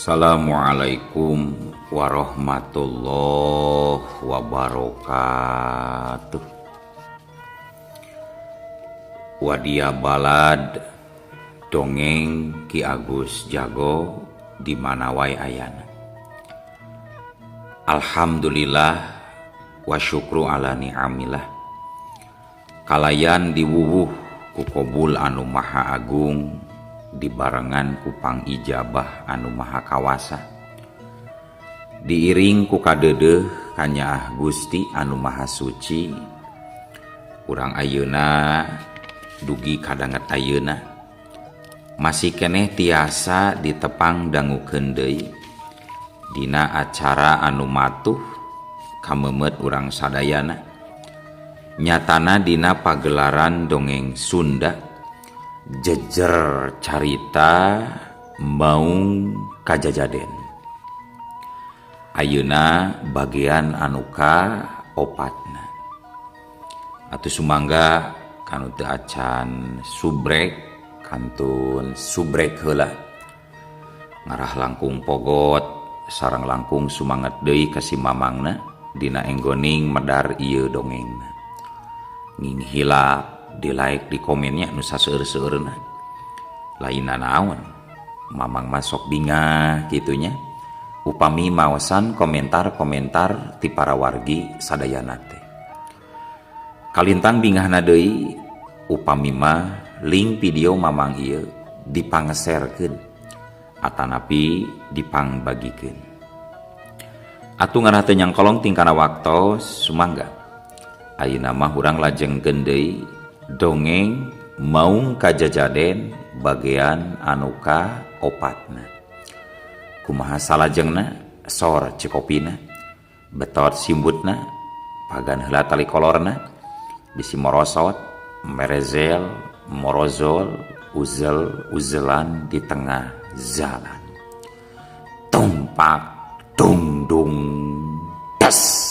Assalamualaikum warahmatullahi wabarakatuh. Wadia balad dongeng Ki Agus Jago di mana wae ayana. Alhamdulillah wa syukru ala ni'amillah. Kalayan diwuwuh ku kobul anu maha agung dibarengan ku pangijabah anu maha kawasa. Diiring ku kadeudeuh kanyaah Gusti anu maha suci. Urang ayeuna dugi kadanget ayeuna masih keneh tiasa ditepang dangukeun deui dina acara anu matuh kamemet urang sadayana, nyatana dina pagelaran dongeng Sunda Jejer Carita Maung Kajajaden. Ayeuna bagian anu ka opatna. Atuh sumangga kanu teu acan subrek kantun subrek heula, ngarah langkung pogot sareng langkung sumanget deui ka si mamangna dina enggoning medar ieu dongengna. Nging hilap di like di komennya nu saseueur-seueurna. Lainna naon, mamang mah sok bingah kitunya upami maosan komentar-komentar ti para wargi sadayana teh. Kalintang bingahna deui upami mah link video mamang ieu dipangeserkeun atanapi dipangbagikeun. Atuh ngarah teu nyangkolong tingkana waktos, sumangga ayeuna mah urang lajengkeun deui dongeng Maung Kajajaden bagian anu ka opatna. Kumaha salajengna, sor cekopina, betot simbutna, pagan heula tali kolorna, bisi morosot, merezel, morozol, uzel, uzelan di tengah jalan. Tumpak, dung, tes.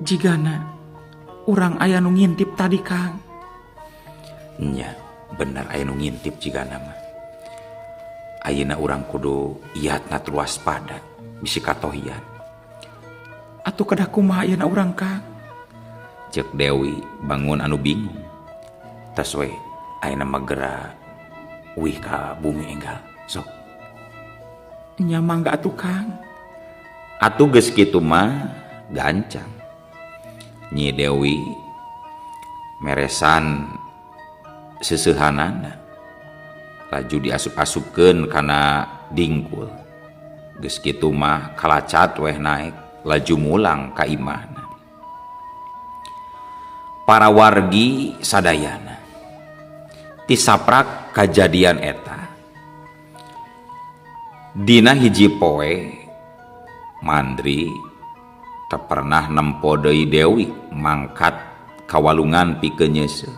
Jigana urang aya nu ngintip tadi, Kang. Nya, bener aya nu ngintip jigana mah. Ayeuna urang kudu iatna tur waspada bisi katohian. Atuh kedah kumaha ayeuna urang, Kang? Cek Dewi bangun anu bingung. Tos we ayeuna mah geura uih ka bumi enggal. Sok. Nya mangga atuh, Kang. Atuh geus kitu mah gancang. Nyi Dewi meresan seseuhanana laju diasup-asupkeun kana dingkul. Geus kitu mah kalacat weh naek laju mulang ka imahna. Para wargi sadayana tisaprak kajadian eta. Dina hiji poe Mandri teu pernah nempo deui Dewi mangkat kawalungan pikeun nyeuseuh.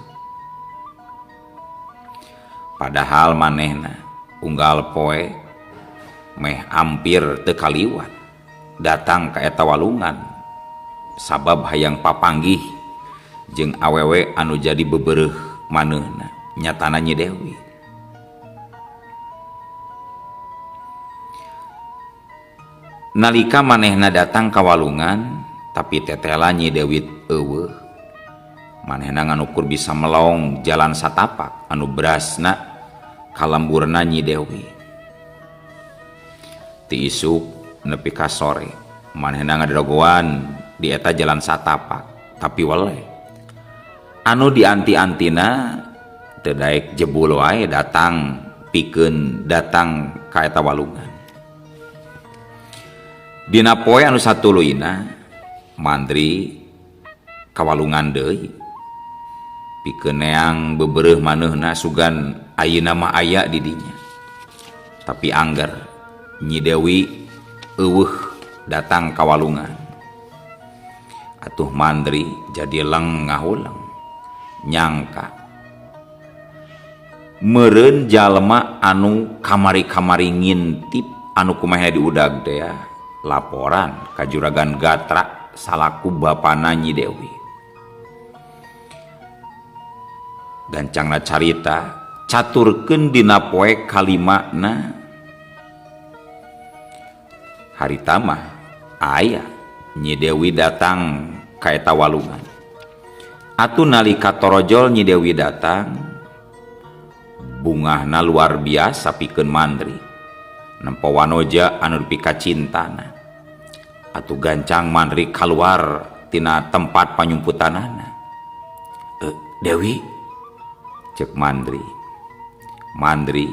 Padahal manehna unggal poe meh ampir teu kaliwat datang ka eta walungan sabab hayang papanggih jeung awewe anu jadi bebereuh manehna, nyatana Nyi Dewi. Nalika manehna datang ka walungan tapi tetela Nyi Dewi eueuh. Manehna nganukur bisa melong jalan satapak anu berasna kalemburna Nyi Dewi. Ti isuk nepi ka sore manehna ngadogoan di eta jalan satapak tapi weleh. Anu dianti-antina teu daek jebul wae datang pikeun datang ka eta walungan. Dina poe anu satuluyna Mandri kawalungan deui pikeun neang bebereuh manehna sugan ayeuna mah aya di dinya. Tapi angger Nyi Dewi eueuh datang kawalungan. Atuh Mandri jadi leng ngahuleng. Nyangka meureun jalma anu kamari-kamari ngintip anu kumaha diudag teh ya, laporan ka Juragan Gatra salaku bapana Nyi Dewi. Gancangna carita caturkeun dina poe kalimana. Harita mah aya Nyi Dewi datang ka eta walungan. Atuh nalika torojol Nyi Dewi datang, bungahna luar biasa pikeun Mandri. Nempo wanoja anu dipikacintana. Atuh gancang Mandri kaluar tina tempat panyumputanana. Dewi, cek Mandri. Mandri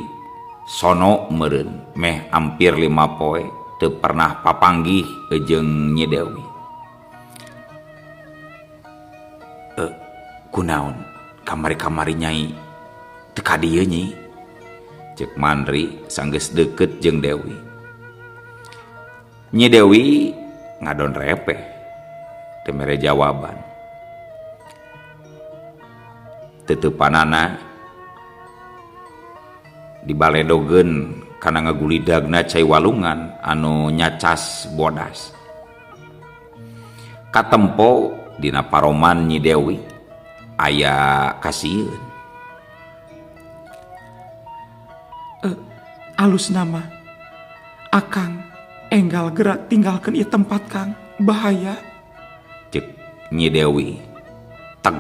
sono meureun meh hampir 5 poe teu pernah papanggih jeung Nyi Dewi. Kunaon kamari-kamari nyai teu ka dieu nyi? Cek Mandri sanggeus deukeut jeung Dewi. Nyi Dewi ngadon repeh teu mere jawaban. Teteupanana dibaledogeun kana ngagulidagna cai walungan anu nyacas bodas. Katempo dina paroman Nyi Dewi aya kasieun. Alus nama Akang enggal gerak tinggalkeun ieu tempat Kang, bahaya. Cek Nyi Dewi teg.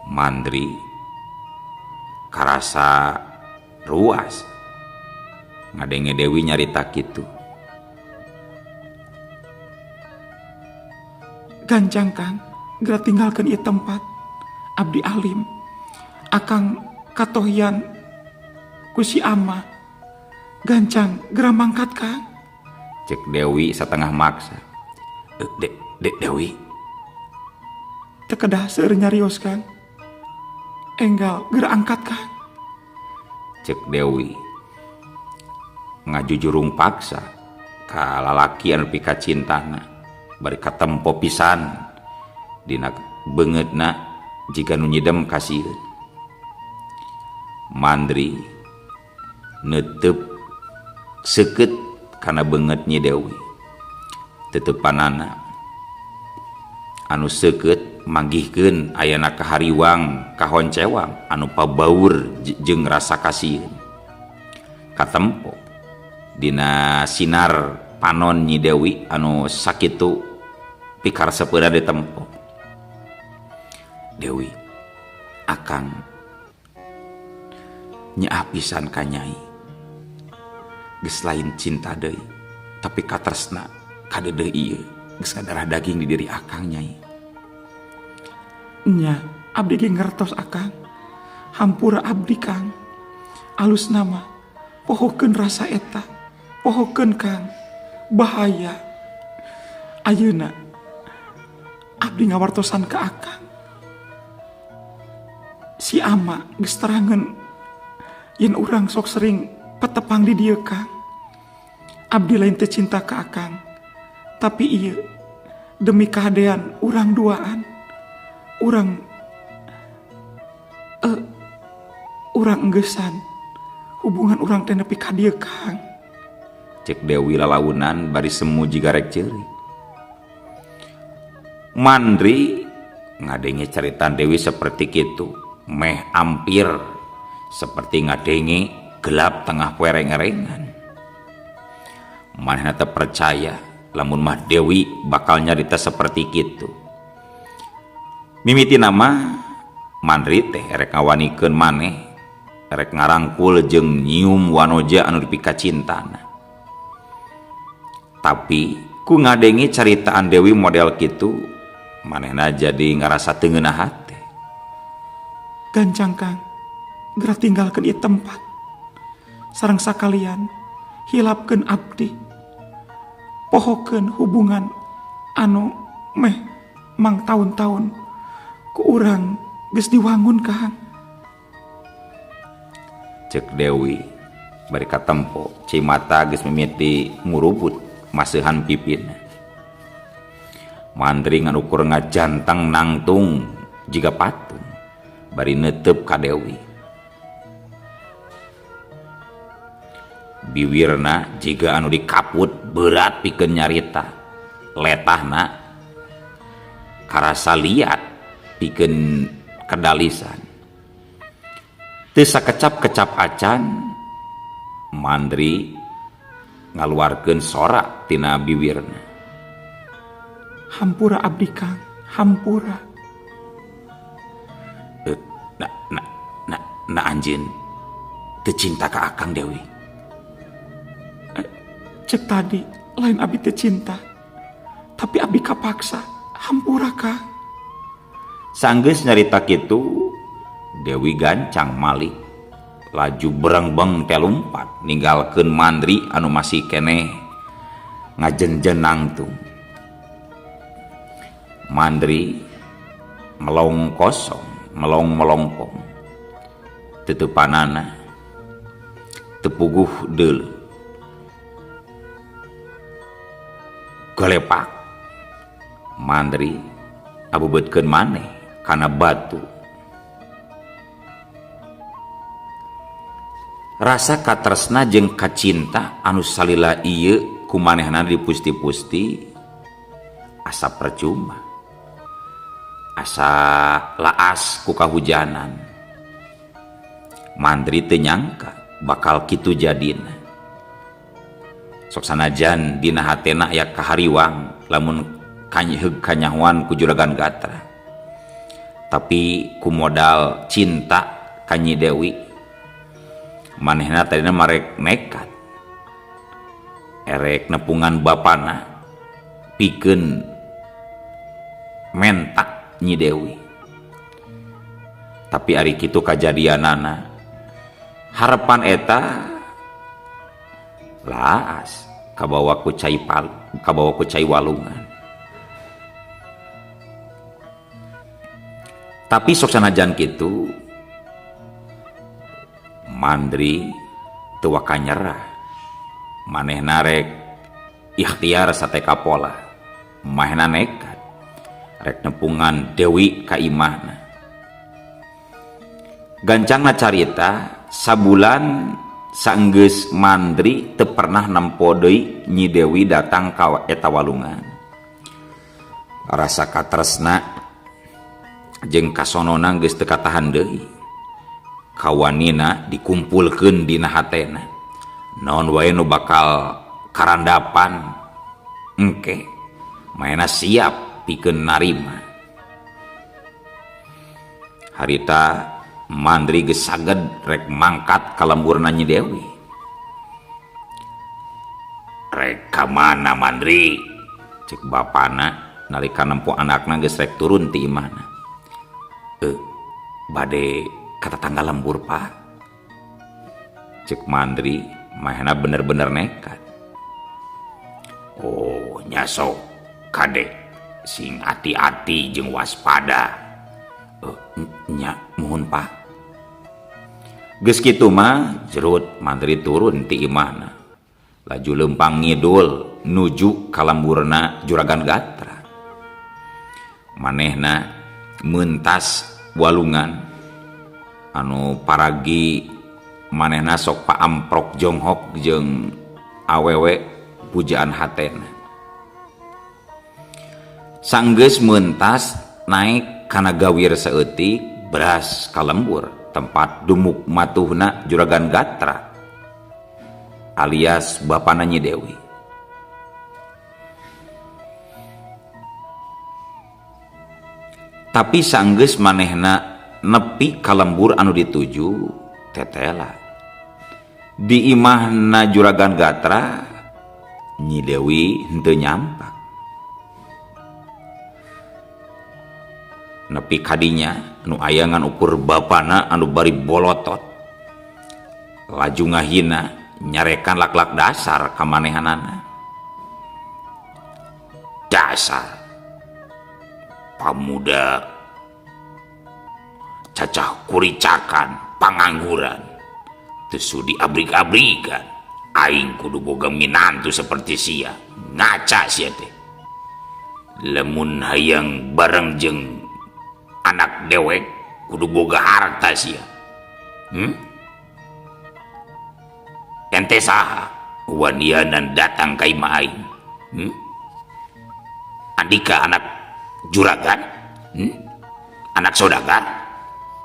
Mandri karasa ruas ngadenge Dewi nyarita kitu. Gancang Kang, gerak tinggalkeun ieu tempat. Abdi alim Akang katohian ku si ama. Gancang gerak mangkat Kang. Cek Dewi satengah maksa. Dewi. Teu kedah seueur nyarios Kang. Enggal gerak angkat Kang. Cek Dewi ngajujurung paksa ka lalaki anu pikacintana bari katempo pisan dina beungeutna jiga nu nyidem kasieun. Mandri neuteup seukeut kana beungeut Nyi Dewi. Teteupanana anu seukeut manggihkeun ayana kahariwang kahoncewang anu pabaur jeung rasa kasieun. Katempo dina sinar panon Nyi Dewi anu sakitu pikaresepeuna ditempo. Dewi, Akang nyaah pisan ka Nyai. Geus lain cinta deui, tapi katresna kadeudeuh ieu geus ngadarah daging di diri Akang Nyai. Nya, abdi ge ngertos Akang. Hampura abdi Kang. Alus nama pohokeun rasa eta. Pohokeun Kang. Bahaya. Ayeuna abdi ngawartosan ka Akang. Si ama geus terangeun yen urang sok sering petepang di dieu Kang. Abdi lain teu cinta ka Akang, tapi ieu demi kahadean urang duaan. Urang urang enggesan hubungan urang teh nepi ka dieu Kang. Cek Dewi lalaunan bari semu jiga rek ceurik. Mandri ngadenge caritan Dewi seperti kitu, meh ampir seperti ngadenge gelap tengah poe reng-rengan. Manehna teu percaya lamun mah Dewi bakal nyarita seperti kitu. Mimiti nama Mandri teh erek ngawanikeun maneh, erek ngarangkul jeung nyium wanoja anu dipikacintana. Tapi ku ngadenge caritaan Dewi model kitu, manehna jadi ngarasa teu ngeunah hate. Gancang Kang, geura tinggalkeun ieu tempat. Sareng sakalian hilapkeun abdi. Pohokeun hubungan anu meh mang taun-taun ku urang geus diwangun Kang. Cek Dewi bari katempo cai mata geus mimiti ngurubut maseuhan pipina. Mandri ngan ukur ngajantang nangtung Jiga patung bari netep ka Dewi. Biwirna jiga anu dikaput berat pikeun nyarita. Letahna karasa liat pikeun kedalisan. Teu sakecap-kecap acan Mandri ngaluarkeun sora tina biwirna. Hampura abdi Kang, hampura. Na na na na anjeun teu cinta ka Akang Dewi. Cek tadi lain abdi teu cinta, tapi abdi kapaksa. Hampura Kang. Sanggeus nyarita kitu, Dewi gancang malik laju berengbeng teh lumpat ninggalkeun Mandri anu masih keneh ngajenjen nangtung. Mandri melong kosong, melong melongkong. Tutupanana tepuguh deuleu. Gelepak Mandri abubeutkeun maneh kana batu. Rasa katresna jeung kacinta anu salila ieu ku manehna dipusti-pusti asa percuma. Asa laas ku kahujanan. Mandri teu nyangka bakal kitu jadina. Sok sanajan dina hatena aya kahariwang lamun kanyeheug kanyahoan ku Juragan Gatra. Tapi ku modal cinta ka Nyi Dewi, manehna tadina marek nekat. Erek nepungan bapana pikeun mentak Nyi Dewi. Tapi ari kitu kajadianana, harapan eta laas kabawa ku cai pal, kabawa ku cai walungan. Tapi sok sanajan kitu Mandri teu waka nyerah. Manehna rek ikhtiar sateka pola. Manehna nekat rek nepungan Dewi ka imahna. Gancangna carita sabulan sanggeus Mandri teu pernah nempo deui Nyi Dewi datang ka eta walungan. Rasa katresna jeung kasonona geus teu katahan deui. Kawanina dikumpulkeun dina hatena. Naon wae nu bakal karandapan engke manehna siap pikeun narima. Harita Mandri geus saged rek mangkat ka lemburna Nyi Dewi. Rek ka mana Mandri? Cek bapana nalika nempo anakna geus rek turun ti imahna. Bade ka tetangga lembur Pak. Cek Mandri manehna bener-bener nekat. Oh nyaso kade sing hati-hati jeung waspada. Nya muhun Pak. Geus kitu mah jerut Mandri turun ti imahna. Laju leumpang ngidul nuju ka lemburna Juragan Gatra. Manehna mentas walungan anu paragi manehna sok paamprok jonghok jeung awewe pujaan hatena. Sanggeus mentas naik kana gawir saeutik beras ka lembur tempat dumuk matuhna Juragan Gatra alias bapana Nyi Dewi. Tapi sanggeus manehna nepi ka lembur anu dituju tetela. Di imahna Juragan Gatra Nyi Dewi henteu nyampak. Nepi kadinya nu aya ngan ukur bapana anu bari bolotot. Laju ngahina nyarekan lak-lak dasar ka manehanana. Dasar pamuda cacah kuricakan pangangguran teu sudi abrik-abrikan. Aing kudu boga minantu seperti sia. Ngaca sia teh. Lamun hayang bareng jeung Anak dewek kudu boga harta sia. Ente saha wanianan datang ka imah aing? Andika anak juragan? Anak saudagar?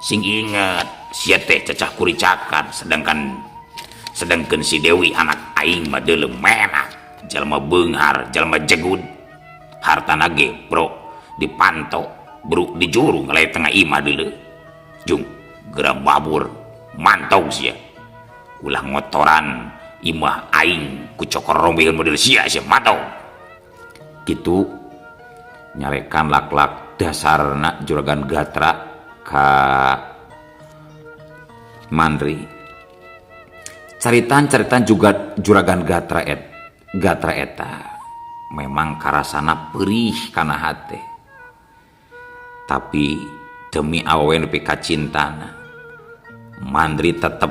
Sing inget sia teh cacah kuricakan, sedangkan si Dewi anak aing mah deuleu menak, jalma beunghar, jalma jegud, hartana ge bro dipanto, bro dijuru ngalai tengah imah deuleu. Jung geura mabur mantog sia. Ulah ngotoran imah aing ku cokor rombeheun model sia, sia mantog. Kitu nyarekan lak-lak dasarna Juragan Gatra ka Mandri. Caritan-caritan juga Juragan Gatra Gatra eta memang karasana perih kana hate. Tapi demi awewe nepi ka cintana, Mandri tetep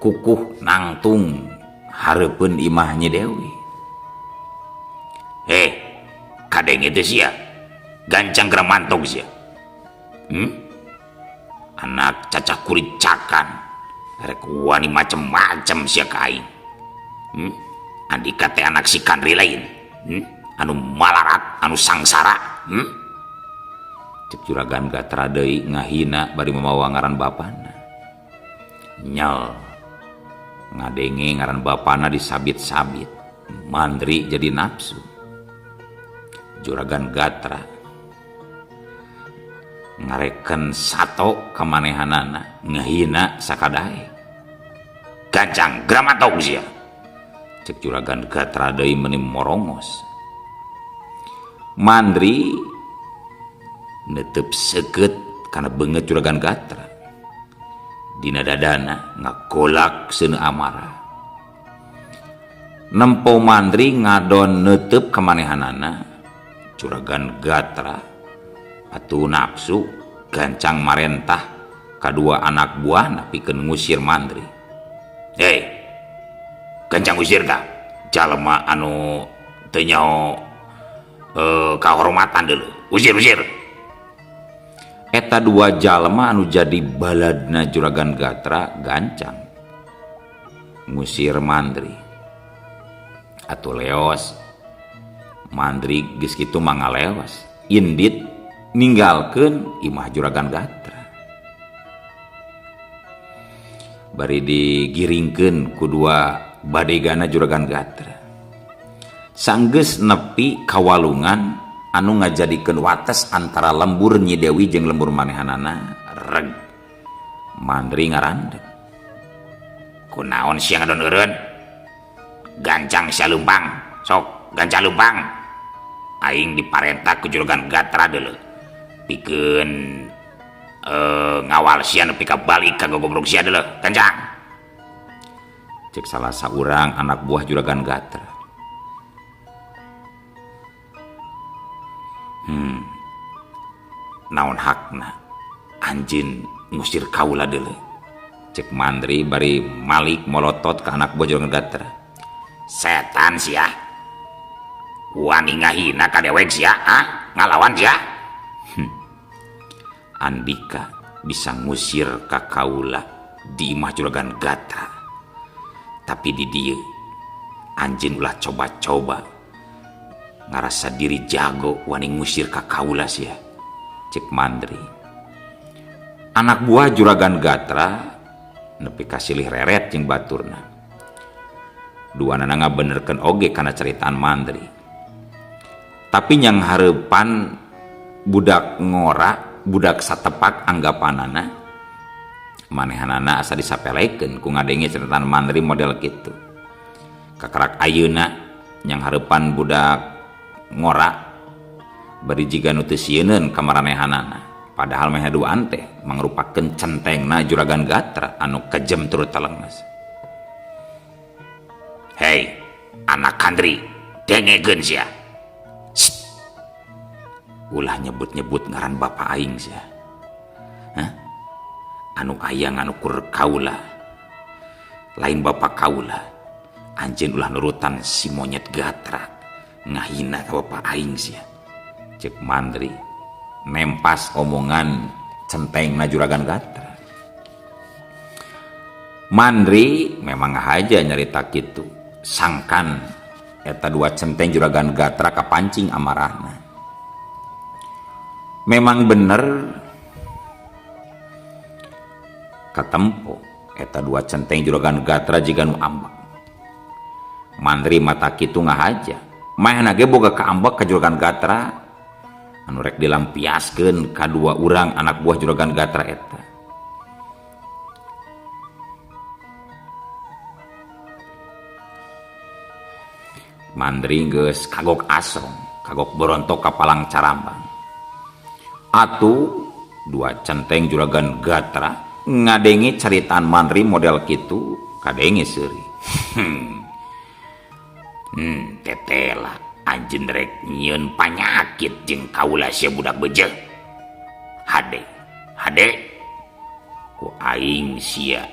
kukuh nangtung hareupeun imah Nyi Dewi. Kadenge teh sia. Gancang geura mantog sia. Anak cacah kuricakan. Rek wani macem-macem sia ka aing. Andika teh anak si Kandri lain. Anu malarat, anu sangsara. Cek Juragan Gatra deui ngahina bari mamawa ngaran bapana. Nyel ngadenge ngaran bapana disabit-sabit. Mandri jadi nafsu. Juragan Gatra ngareken sato kamanehanana ngahina sakadae. Gancang gramatog sia. Cek Juragan Gatra deui meuni morongos. Mandri netep seukeut kana beungeut Juragan Gatra. Dina dadana ngagolak seuneu amarah. Nempo Mandri ngadon netep kamanehanana Juragan Gatra atuh nafsu gancang marentah kadua anak buahna pikeun ngusir Mandri. Hei, gancang usir ka jalma anu teu nyaho kahormatan deuleu. Usir, usir. Eta dua jalma anu jadi baladna Juragan Gatra gancang ngusir Mandri. Atuh leos Mandri geus kitu mangaleos indit ninggalkeun imah Juragan Gatra. Bari digiringkeun ku dua badegana Juragan Gatra. Sanggeus nepi kawalungan anu ngajadikeun wates antara lembur Nyi Dewi jeung lembur manehanana reg. Mandri ngarandeg. Kunaon sia ngadon eureun? Gancang sia leumpang, sok gancang leumpang. Aing diparentah ku Juragan Gatra deuleu. Pikeun ngawal sia nepi ka balik ka gogobrog sia deuleu, gancang. Cek salah saurang anak buah Juragan Gatra. Naon hakna anjeun ngusir kaula deuleu? Cek Mandri bari malik molotot ka anak buah Juragan Gatra. Setan sia. Wani ngahina ka dewek sia, ha? Ngalawan sia. Andika bisa ngusir ka kaula di imah Juragan Gatra. Tapi di dieu anjeun ulah coba-coba ngarasa diri jago wani ngusir ka kaula sia. Cek Mandri. Anak buah Juragan Gatra nepi ka silih reret jeung baturna. Duanana ngabenerkeun oge kana caritaan Mandri. Tapi nyang hareupan budak ngora, budak satepak anggapanana manehanana asa disapelekeun ku ngadenge ceritaan Mandri model kitu. Kakarak ayeuna nyang hareupan budak ngora bari jiga nu teu sieuneun ka maranehanana. Padahal meh duaan teh mangrupakeun centengna Juragan Gatra anu kejem turut telenges. Hei, anak Kandri, dengekeun sia. Shh. Ulah nyebut-nyebut ngaran bapa aing sia. Hah? Anu aya nganukur kaula. Lain bapa kaula. Anjeun ulah nurutan si monyet Gatra ngahina ka bapa aing sia. Cek Mandri Nempas omongan centengna Juragan Gatra. Mandri memang aja nyarita kitu sangkan eta dua centeng Juragan Gatra kapancing amarahna. Memang bener katempo eta dua centeng Juragan Gatra jiga nu ambek. Mandri mata kitu ngahaja mahna ge boga kaambek ka Juragan Gatra anu rek dilampiaskeun ka dua urang anak buah Juragan Gatra eta. Mandri geus kagok asong, kagok borontok ka palang carambang. Atuh dua centeng Juragan Gatra ngadenge caritaan Mandri model kitu kadenge seuri. Tetela anjeun rek nyieun panyakit jeung kaula sia budak beje. Hade, hade ku aing sia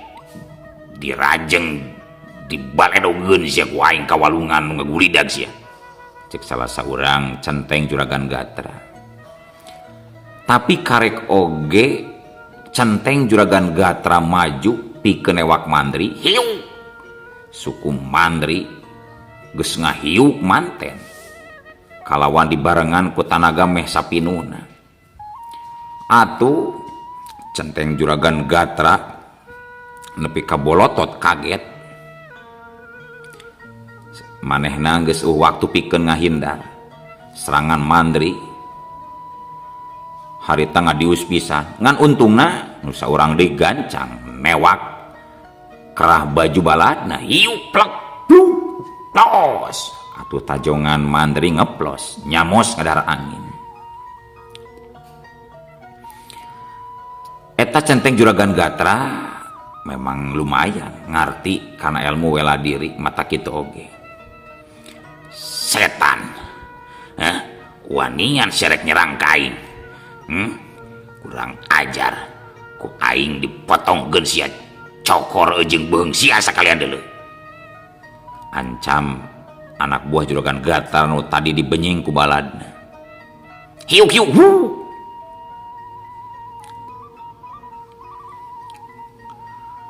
dirajeng dibaledogeun sia ku aing ka walungan nu ngagulidag sia. Cek salah saurang centeng Juragan Gatra. Tapi karek oge centeng Juragan Gatra maju pikeun newak Mandri, hiu. Suku Mandri geus ngahiuk manten. Kalawan dibarengan ku tanaga meh sapinuhna. Atuh centeng Juragan Gatra nepi ka bolotot kaget. Manehna geus eueuh waktu pikeun ngahindar serangan Mandri. Harita ngadius pisan, ngan untungna nu saurang deui gancang newak kerah baju baladna, hiu plek pluk tos. Atuh tajongan Mandri ngeplos, nyamos ngadar angin. Eta centeng Juragan Gatra memang lumayan ngarti kana ilmu wela diri mata kitu oge. Setan, wanian serek nyerang ka aing. Kurang ajar, ku aing dipotongkeun sia cokor jeung beung sia sakalian deuleu. Ancam anak buah Juragan Gatra nu tadi dibenying ku baladna. Hiuk hiuk hu.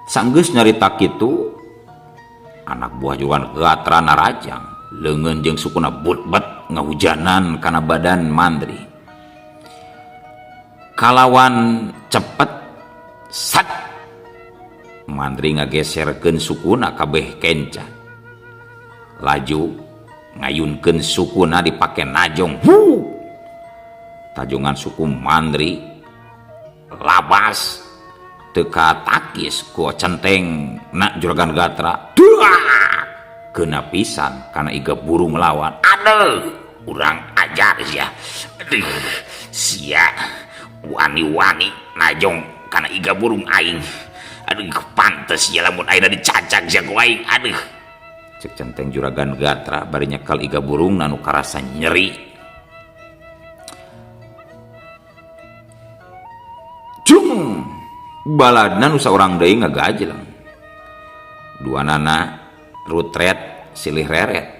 Sanggeus nyarita kitu, anak buah Juragan Gatra narajang leungeun jeung sukuna butbet ngahujanan kana badan Mandri. Kalawan cepet sat Mandri ngageserkeun sukuna kabeh kenca. Laju ngayunkeun sukuna dipake najong. Hu! Tajongan suku Mandri labas teu katakis ku centeng na Juragan Gatra. Duak! Kena pisan kana iga burung lawan. Aduh, urang ajar sia. Aduh, sia wani-wani najong kana iga burung aing. Aduh, pantes sia lamun ayeuna dicacag sia ku aing. Aduh. Cek centeng Juragan Gatra bari nyekel iga burung nu karasa nyeri. Cung! Baladna nu saurang deui ngagajleng. Duanana rutret silih reret.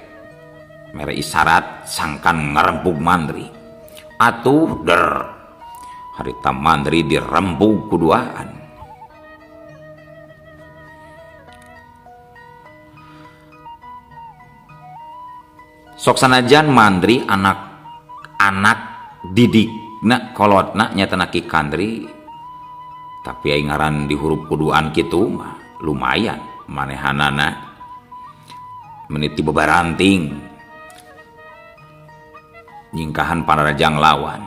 Mere isarat sangkan ngarempug Mandri. Atuh der. Harita Mandri dirembug kuduaan. Sok sanajan Mandri anak-anak didikna kolotna nyatana Ki Kandri, tapi ai ngaran di huruf kuduan kitu mah lumayan manehanana meniti bebaranting nyingkahan pararajang lawan.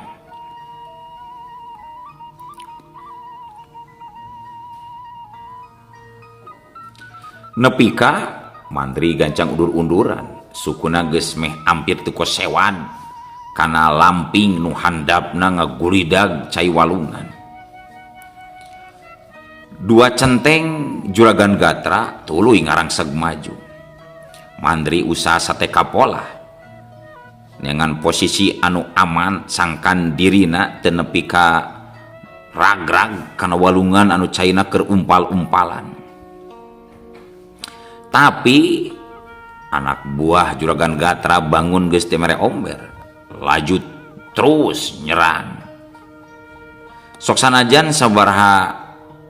Nepika Mandri gancang undur-unduran, sukuna geus meh ampir teu kosewan kana lamping nu handapna ngagulidag cai walungan. Dua centeng Juragan Gatra tuluy ngarangseg maju. Mandri usaha sate kapolah dengan posisi anu aman sangkan dirina teu nepi ka ragrag kana walungan anu caina keur umpal-umpalan. Tapi anak buah Juragan Gatra bangun geus teu mere omber, laju terus nyerang. Sok sanajan sabaraha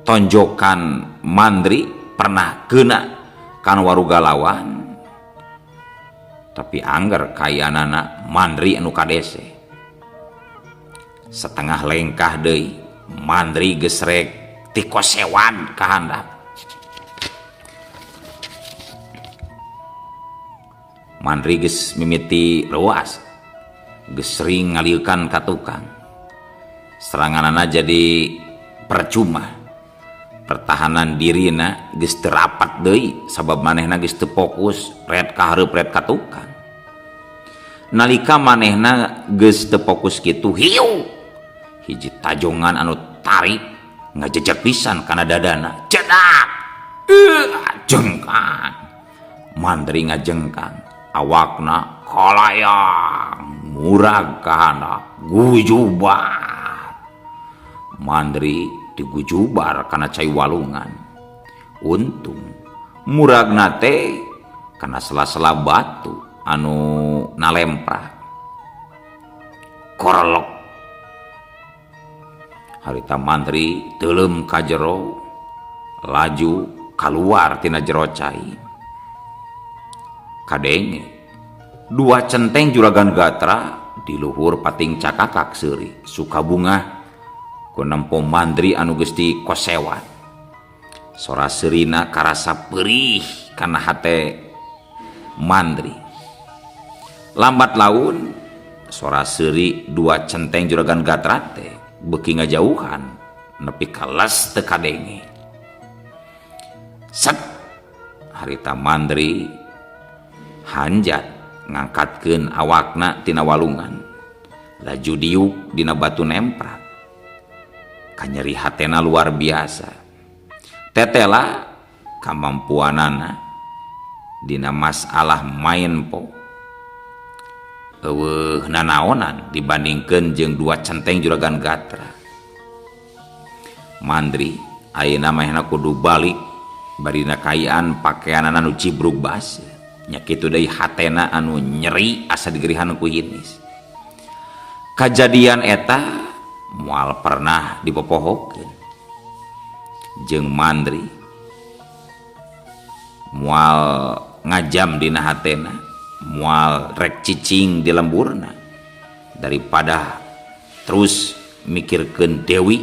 tonjokan Mandri pernah kena kan waruga lawan, tapi angger kayanana Mandri anu kadese. Setengah lengkah deui Mandri gesrek tikosewan ka handap. Mandri geus mimiti leuas, geus sering ngalieukan ka tukang. Seranganana jadi percuma. Pertahanan dirina geus teu rapat deui sabab manehna geus teu fokus ret ka hareup ret ka tukang. Nalika manehna geus teu fokus kitu hiu hiji tajongan anu tarik ngajejak pisan kana dadana. Cedak. Jengkang. Mandri ngajengkang, awakna kalayang murag ka handap gujubar. Mandri digujubar kana cai walungan. Untung muragna teh kana sela-sela batu anu nalemprak. Korlok. Harita Mandri teuleum ka jero, laju kaluar tina jero cai. Kadenge dua centeng juragan Gatra di luhur pating cakakak seuri suka bungah ku nempo Mandri anu geus dikosewat. Sora seurina karasa perih kana hate Mandri. Lambat laun sora seuri dua centeng juragan Gatra teh beuki ngajauhan nepi ka les teu kadenge. Set harita Mandri hanjat ngangkatkeun awakna tina walungan, laju diuk dina batu nemprak. Kanyeri hatena luar biasa. Tetela kamampuanana dina masalah main po eueuh nanaonan dibandingkeun jeung dua centeng juragan Gatra. Mandri ayeuna manehna kudu balik barina kayaan pakeanana nu cibrug basa. Nya kitu deui hatena anu nyeri asa digerihan ku hinis. Kajadian eta moal pernah dipopohokeun jeung Mandri moal ngajam dina hatena, moal rek cicing di lemburna daripada terus mikirkeun Dewi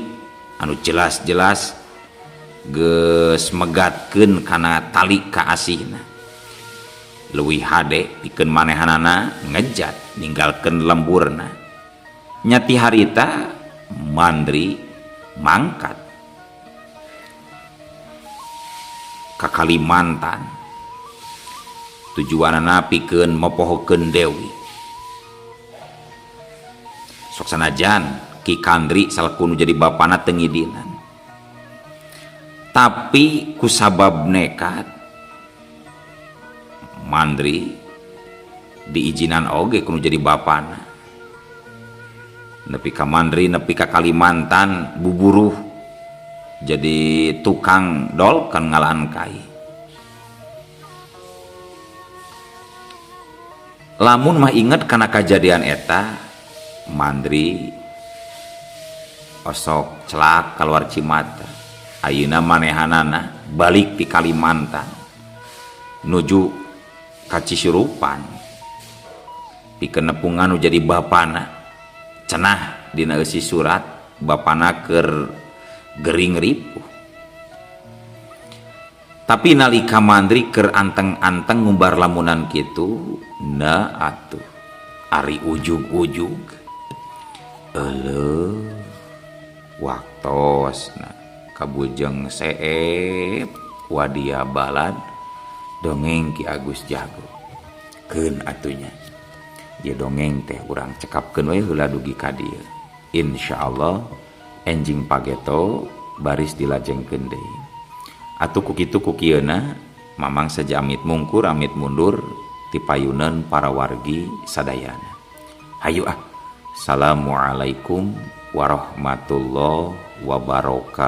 anu jelas-jelas geus megatkeun kana tali kaasihna. Leuwih hade pikeun manehanana ngejat ninggalkeun lemburna. Nyati harita Mandri mangkat ka Kalimantan tujuanana pikeun mopohokeun Dewi. Sok sanajan Ki Kandri salaku nu jadi bapana teu ngidinan, tapi kusabab nekat Mandri diizinan oge kudu jadi bapana. Nepi ka Mandri nepi ka Kalimantan buburuh jadi tukang dolken ngalaan kai. Lamun mah inget kana kajadian eta, Mandri osok celak kaluar cimata. Ayeuna manehanana balik ti Kalimantan nuju ka Cisurupan pikeun nepungan nu jadi bapana. Cenah dina eusi surat bapana keur gering ripuh. Tapi nalika Mandri keur anteng-anteng ngumbar lamunan kitu, na atuh ari ujug-ujug euleuh waktosna kabujeng seep wadia balad dongeng Ki Agus Jago. Keun atunya ieu dongeng teh urang cekapkeun we heula dugi ka dieu. Insyaallah enjing pageto baris dilajengkeun deui. Atuh ku kitu ku kieuna mamang saja amit mungkur amit mundur ti payuneun para wargi sadayana. Hayu ah. Assalamualaikum warahmatullahi wabarakatuh.